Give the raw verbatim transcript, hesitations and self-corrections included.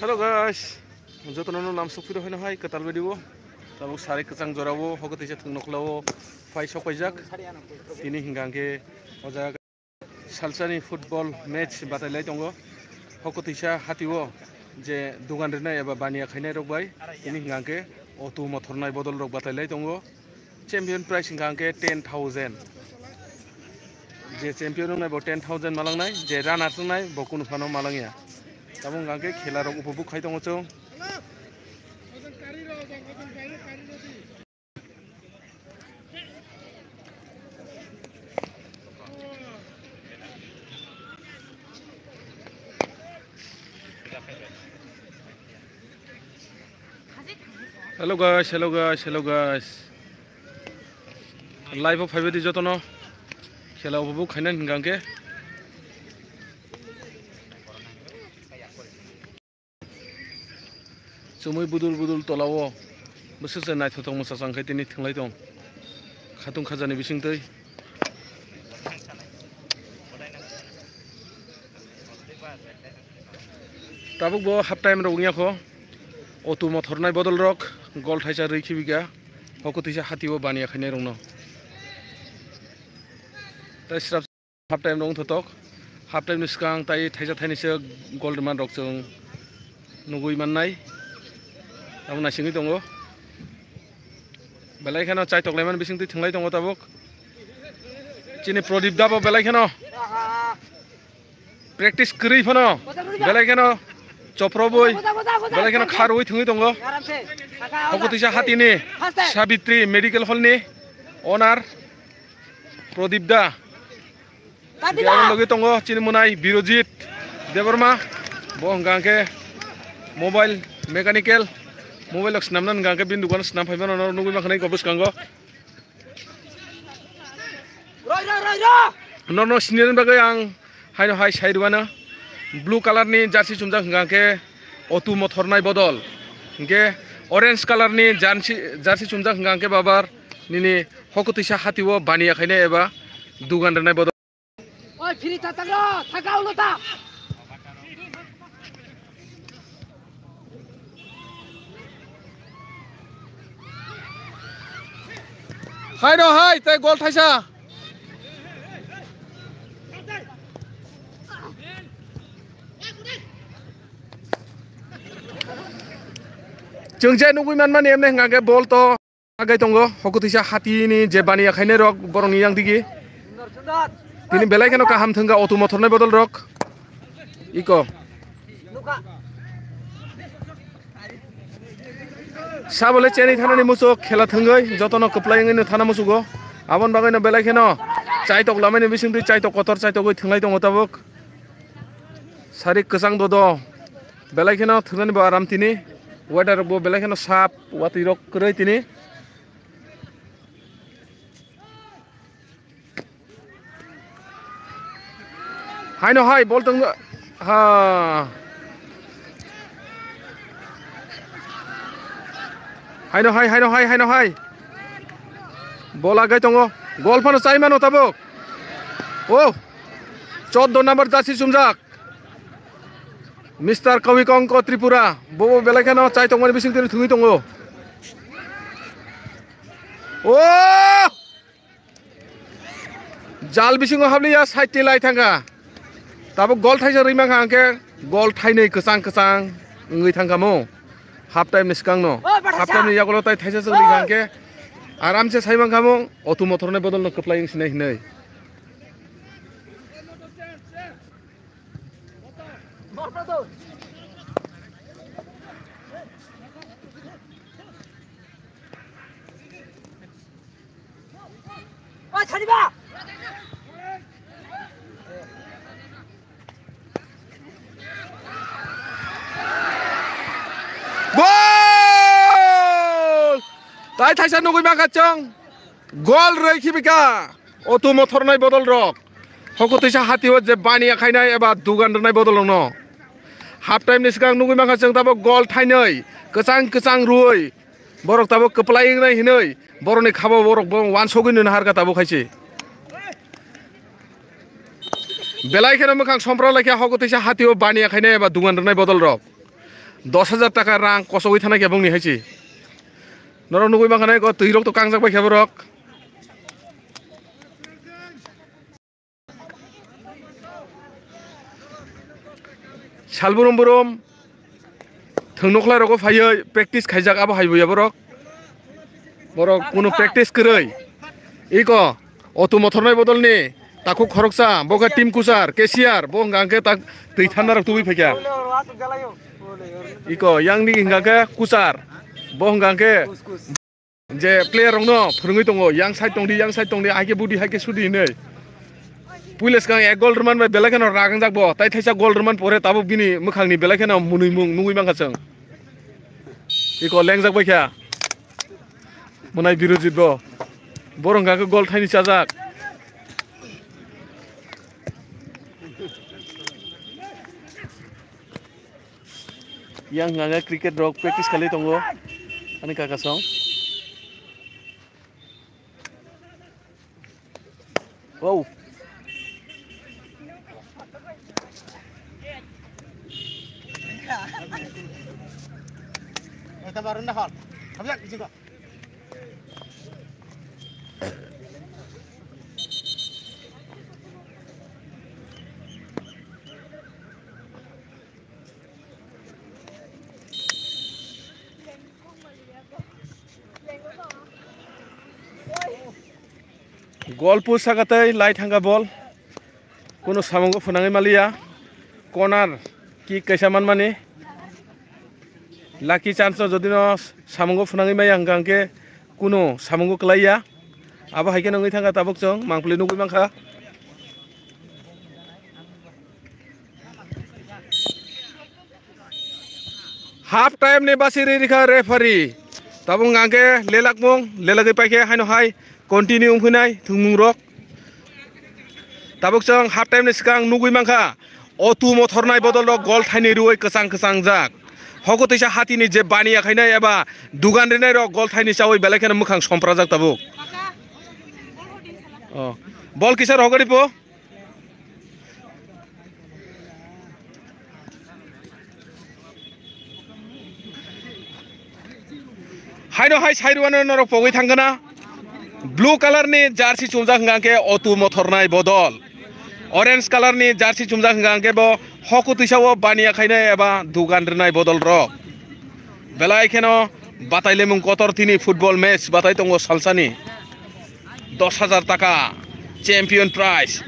Hello guys, jotono no lamsok phiro hino hai kwtal video. Tabuk sari kwchang jorao hoko tisa thwng nokhlao phai sok paijak. Tini hingka hingke o jaga salsani football match batai lai tongo. Hoko tisa hatio je dugan rwnai eba baniya khainai rok bai tini hingka hingke otu mothornai bodol rok batai lai tongo. Champion prize hingka hingke ten thousand. Je champion wngnai bo ten thousand malangnai, je runners wngnai bo kunu phano malangya. Tamo hingka hingke khela rok upobuk khai tongo chwng. Hello guys, hello guys, hello guys. Live o phaibai di jotono. Khela upobuk khaina hingka hingke. Chumui budul budul tolao bwswk se naithothok mwsachang khe tini thwnglai tong. Khatung khajani bisingtwi. Tabuk bo half time rok wngya kho. Otu mothornai bodol rok gol thaisa rwi khibika. Hoko tisa hatio baniya khainai rokno. Tai srap Half time rok wngthotok. Half time ni swkang tai thaisa thainisa goal rwman rok chwng nugui mannai. Abo naisingwi tongo. Belai kheno chaitok laimani bisingtwi thwnglai tongo tabuk. Chini Pradip da bo belai kheno practice kwrwi phano belai kheno choprobwi belai kheno kharwi thwngwi tongo. Hoko tisa hatini Sabitri Medical Hall ni owner Pradip da. Kadila. Abo logi tongo chini mwnai Birojit Debbarma. Bo hwnka hwnkhe mobile mechanical, mobile rok swnamna hwnka hwnkhe bini dukano swnam phaimano norok nugui mankha nai bwskango. Roi, roi, roi, roi. Norno sinirwkna bagwi ang haino hai sai rwano. Blue colour ni jersey chumjak hwnka hwnkhe Otu Mothornai bodol. Hwnkhe orange colour ni jersey, jersey chumjak hwnka hwnkhe babar nini hoko tisa hatio baniya khainai eba dugan rwnai bodol. Oi, phiri ta tangro, thaka ulo ta. Hai no hai, tei gol thaisa. Chwng je nugui manmani emne hwnka khe bol to. Agai tongo, hoko tisa hatini je baniya khainai rok borokni yang digi. Tini belai kheno kaham thwngkha Otu Mothornai bodol rok. Iko. Sabole cheni thanani muchuk khela thwngwi jotono kwplai wngwi thana muchugo. Aboni bagwino belai kheno chaitok lamani bisingtwi chaitok kotor chaitokgwi thwnglai tongo tabuk. Sari kwchang dodo. Belai kheno thwngnani bo aram tini. Weather bo belai kheno sap, watwi rok kwrwi tini. Haino hai bol tong ha. Haino hai, haino hai, haino hai. Bol agai tongo. Gol phano chai mano tabuk. Oh. Chordo number jersey chumjak. Mister Kawi Kongko Tripura, bobo belai kheno chai tongmani bising tini thwngwi tongo. O! Jal bisingo habliya side ti lai thangkha. Tabuk gol thaisa rwi mankha hwnkhe gol thainwi kwchang kwchang wngwi thangkha mo. Half time ni swkangno. Half time ni yagulo tai thaisa swk rwi kha hwnkhe aramse sai mankha mo. Otu Mothornai bodolno kwplai wng sinai hinwi. Gol! Tai thaisa nugui mankha chwng. Gol rwi khibika. Otu Mothornai bodol rok. Hoko tisa hatio je baniya khainai eba dugan rwnai bodol rokno. Half time ni swkang nugui mankha chwng tabuk gol thainwi kwchang kwchang rwi. Borok tabuk kwplai wngnai hinwi borokni khabo borok bo wansogwi nini harkha tabuk khaisi. Belai kheno mwkhang sompra laikha hoko tisa hatio baniya khainai eba dugan rwnai bodol rok. Dos hajar taka rang kosogwi thanai khe bongni hai se. Norok nugwi mankha nai, o twi rok to kangjak bai khe borok. Sal burum burum thwng nokhlai rogo phaiwi practice khaijak, abo hai buya borok. Borok kunu practice kwrwi. Iko, otu mothornai bodolni takhuk khoroksa, bo khe team kuchar, cashier, bo hwnka hwnkhe tak twi thanna rok tubui phaikha. Iko, yang ni hwnka khe kuchar, bo hwnka hwnkhe je player rokno phwrwngwi tongo, yang side tongdi, yang side tongdi, hai khe budi, hai khe sudi hinwi. Puila swkang ek goal rwman bai belai kheno ragangjak bo, tai thaisa goal rwman pore tabuk bini mwkhangni belai kheno mwnwimung nugwi mankha chwng. Iko lengjak bai kha. Mwnai Birojit bo. Borok hwnka khe goal thaini chajak. Yang hwnka khe cricket rok practice khalwi tongo. Ani kaka song. Wow. Gol post saka tei lai thangka bol. Kunu samungo phwnangwi maliya. Corner kick kaisa manmani. Lucky chance no jodi no samungo phwnangwi maya hwnka hwnkhe kunu samungo kwlaiya. Abo hai khe nungwi thangkha tabuk chwng mangpili nugwi mankha. Half time ni basi ri rikha referee. Tabuk hwnka hwnkhe lelakmung, lelagwi paikhe haino hai continue wngphinai thwngmung rok. Tabuk chwng half time ni swkang nugwi mankha, otu mothornai bodol rok gol thaini rwui kwchang kwchang jak. Hoko twisa hatini je baniya khainai eba dugan rinai rok gol thaini chaui belai kheno mwkhang somprajak tabuk. Oh. Bol kisa rogari po? Haino hai sairuano norok pogwi thangkana. Blue color ni jersey chumjak hwnka khe otu mothornai bodol. Orange color ni jersey chumjak hwnka khe bo hoku twisao baniya khainai eba dugan rwnai bodol rok. Belai kheno batai lemung kotor tini football match batai tongo salsani. Dos hajar taka champion prize.